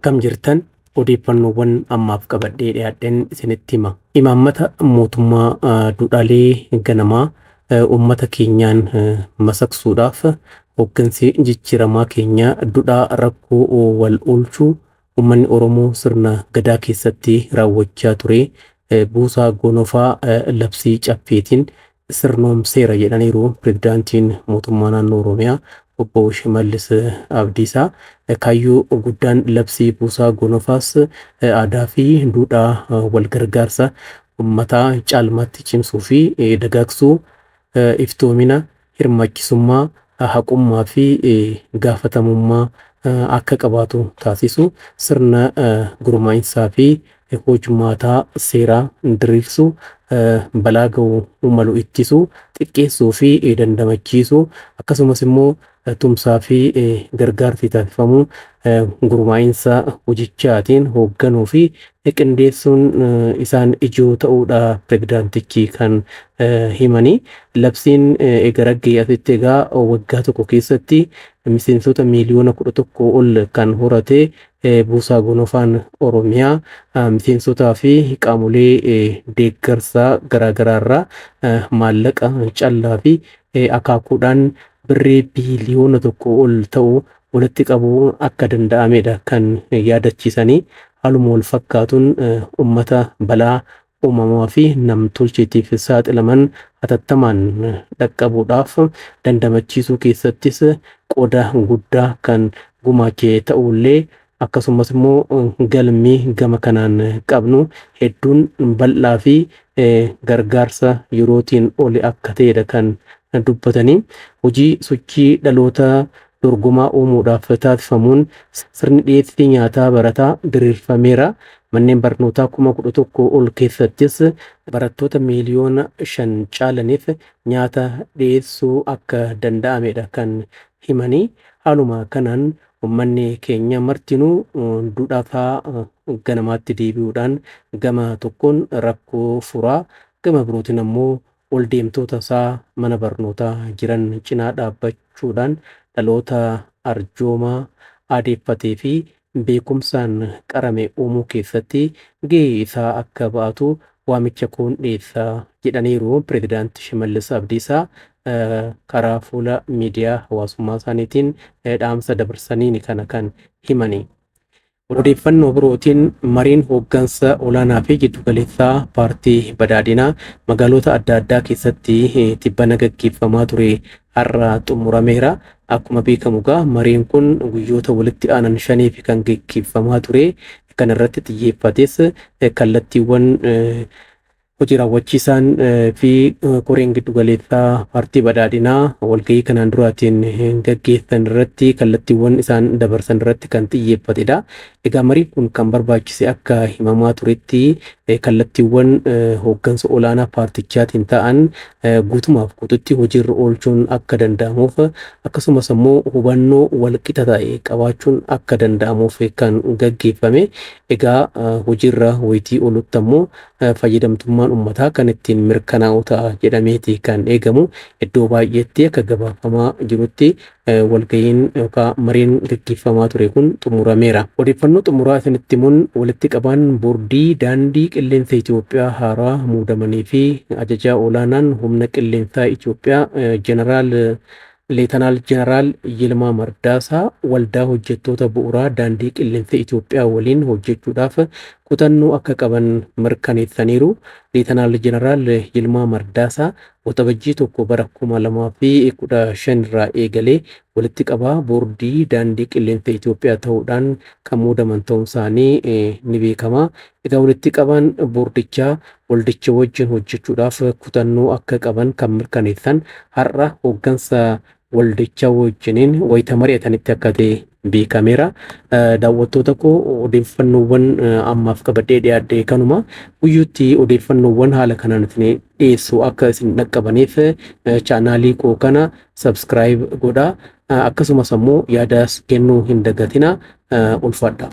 Akkam jirtan? Odeeffannoowwan ammaaf qabadhee dhiyaadheen isinitti hima. Imaammata mootummaa duudhaalee ganamaa uummata keenyaan masaksuudhaaf hooggansi jijjiiramaa keenya duudhaa rakkoo wal oolchuu uummanni Oromoo sirna gadaa keessatti raawwachaa ture buusaa gonofaa labsii caffeetiin sirnoomseera jedhaniiru pirezidaantiin mootummaa naannoo Oromiyaa obbo Shimallis Abdiisaa. Kaayyoo guddaan labsii buusaa gonofaas aadaa fi duudhaa wal gargaarsa uummataa caalmaatti cimsuu fi dagaagsuu, iftoomina, hirmaachisummaa, haqummaa fi gaafatamummaa akka qabaatu taasisu, sirna gurmaa'insaa fi hojmaataa seeraa diriirsuu, balaa ga'uu malu ittisuu, xiqqeessuu fi dandamachiisuu, akkasumas immoo tumsaa fi gargaarsi taasifamuu gurmaa'insa hojichaatiin hoogganuu fi qindeessuun isaan ijoo ta'uudha pirezidaantichi kan himanii. Labsiin eega ragga'ee asitti egaa waggaa tokko keessatti miseensota miiliyoona 11 ol kan horate buusaa gonofaan Oromiyaa miseensotaa fi qaamolee deeggarsaa garaagaraa irraa maallaqa callaa fi akaakuudhaan birrii biiliyoona 1 ol ta'u walitti qabuu akka danda'amedha kan yaadachiisanii. Haaluma wal fakkaatuun uummata balaa uumamaa fi namtolcheetiif saaxilaman hatattamaan dhaqqabuudhaaf dandamachiisuu keessattis qooda guddaa kan gumaache ta'ullee, akkasumas immoo galmi gama kanaan qabnu hedduun bal'aa fi gargaarsa yerootiin oli akka ta'edha kan dubbatanii. Hojii sochii dhaloota dorgomaa uumuudhaaf taasifamuun sirni dhiyeessii nyaataa barataa diriirfameera. Manneen barnootaa 11,000 ol keessattis barattoota miiliyoona 5 caalaniif nyaata dhiyeessuu akka danda'amedha kan himanii. Haaluma kanaan uummanni keenya martinuu duudhaasaa ganamaatti deebi'uudhaan gama tokkoon rakkoo furaa, gama birootiin ammoo ol deemtoota isaa mana barnootaa jiran cinaa dhaabbachuudhaan dhaloota arjoomaa aadeeffatee fi beekumsaan qarame uumuu keessatti gahee isaa akka ba'atu waamicha koon dhiyeessaa jedhaniiru pirezidaanti Shimallis Abdiisaa karaa fuula miidiyaa hawaasummaa isaaniitiin dhaamsa dabarsaniin kana kan himani. Odeeffannoo birootiin mariin hooggansa olaanaa fi jiddugaleessaa paartii badhaadhinaa magaalota adda addaa keessatti tibbana gaggeeffamaa ture har'a xumurameera. Akkuma beekamu egaa mariin kun guyyoota walitti aanan shaniif kan gaggeeffamaa ture. Kan irratti xiyyeeffates kallattiiwwan hojii raawwachiisaan fi koreen giddugaleessaa paartii badhaadhinaa walgahii kanaan duraatiin gaggeessan irratti kallattiiwwan isaan dabarsan irratti kan xiyyeeffatedha. Egaa mariin kun kan barbaachise akka himamaa turetti kallattiiwwan hooggansa olaanaa paartichaatiin ta'an guutumaaf guututti hojiirra oolchuun akka danda'amuuf, akkasumas immoo hubannoo walqixa ta'e qabaachuun akka danda'amuuf kan gaggeeffame. Egaa hojiirra wayitii oolutti ammoo fayyadamtummaan uummataa kan ittiin mirkanaa'u ta'a jedhameeti kan eegamu. Iddoo baay'eetti akka gabaafamaa jirutti walgahiin yookaan mariin gaggeeffamaa ture kun xumurameera. Odeeffannoo xumuraa isinitti himuun walitti qabaan boordii daandii qilleensa Itoophiyaa haaraa muudamanii fi ajajaa olaanaan humna qilleensaa Itoophiyaa jeneraal Leetanaal Jeneraal Yilmaa Mardaasaa waldaa hojjettoota bu'uuraa daandii qilleensa Itoophiyaa waliin hojjechuudhaaf kutannoo akka qaban mirkaneessaniiru. Leetanaal Jeneraal Yilmaa Mardaasaa Waxabajjii 1 bara 2015 irraa eegalee walitti qabaa boordii daandii qilleensa Itoophiyaa ta'uudhaan kan muudaman ta'uun isaanii ni beekama. Egaa walitti qabaan boordichaa waldicha wajjin hojjechuudhaaf kutannoo akka qaban kan mirkaneessan har'a hooggansa waldichaa wajjiniin wayita mari'atanitti akka ta'e beekameera. Daawwattoota koo, odeeffannoowwan ammaaf qabadhee dhiyaadhe kanuma. Guyyuutti odeeffannoowwan haala kanaan isin dhiyeessu akka isin dhaqqabaniif chaanaalii koo kana subscribe godhaa. Akkasumas ammoo yaada kennuu hin dagatina. Ulfaadha.